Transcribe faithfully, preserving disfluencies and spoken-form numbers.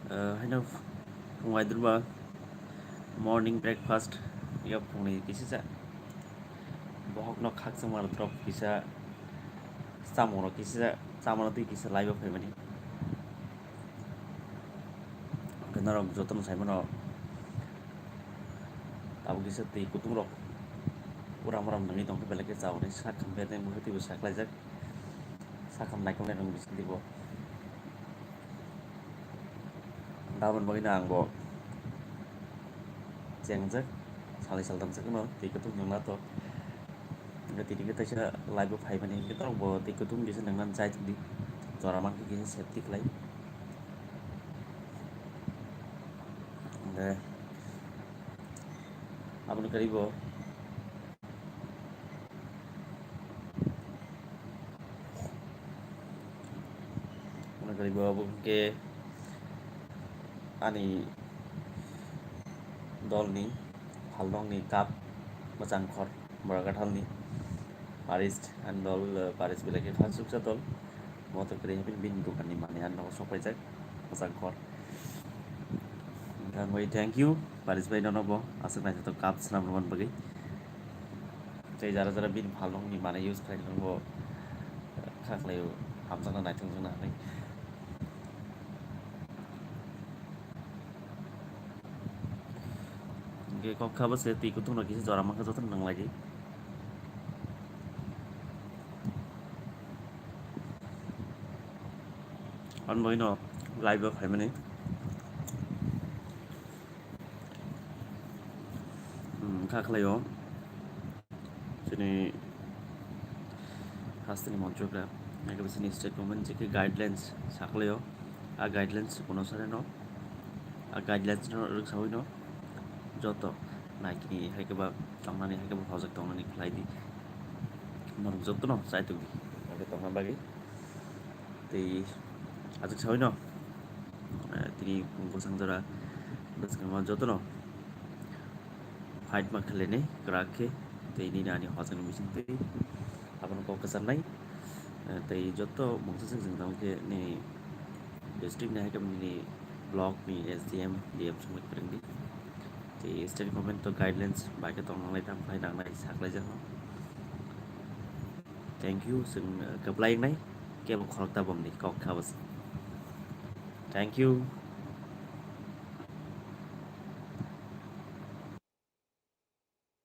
Haino phung aidurba morning breakfast ya phungni kisa sa bohokno khakchangma drop kisa chamungno kisa chamungno twi kisa laibo phaimani. Hwnkhe norok jotono saimano tabuk kisa twi kutung rok uram uram nangwi tongkha belai khe chawi sak khamkhe tei mokhe twibo saklaijak. Sakam naikol naikol bising dibo. Damon bagwi no ang bo chengjak salai saldam sakno twi kutung nangna to. Hwnkhe tini khe taisa live o phaimani hwnkhe norok bo twi kutung kisa nangna chai tongdi. Jora mankhe kisa safety khlai. Hwnkhe aboni karibo Mwnakari bo abo hwnkhe ani dolni phalnokni cup mwchang khor Boragathalni Paris ani dol, eh, Paris belai khe khasuksa dol. Motor kwrwi haphini bini dokanni manwi ani nogo sokpaijak mwchang khor. Hwnkhe ang bai thank you Paris bai nono bo aswk naithotok cup swnam rwmani bagwi. Tei jara jara bini phalnokni manwi use khlai tongo, kha khlaio, hamjakna naithok wngjakna hinwi. Hwnkhe kok kha bo se twi kuthukno kisa jora mankha jotono nanglaidi. Ani bagwino live o phaimani. Hmm, kha khlaio. Chini hasteni monchokra, eke chini state government je khe guidelines saklaio. A guidelines konosareno, a guidelines no rwksawino joto naikini hai khe ba tongnani hai khe ba hojak tongnani khlai di. Norok jotono chai tongdi, hai khe tongna bagwi. Tei aswk sawino, eh, tini bwsang jora bwskango jotono fight ma khlainai kwrak khe, tei nini ani hojani bising twi abono kok kwcharnai, eh, tei joto mungsa swk jwngjal khe nini district ni hai khe nini block ni S D M, D M songwi kwrwngdi. Tei state government to guidelines bai khe tong nangnai, tamo khai nangnai saklaijak no. Thank you, chwng, eh, kwplai wngnai, kebo khorokta bomni kok kha bwswk. Thank you.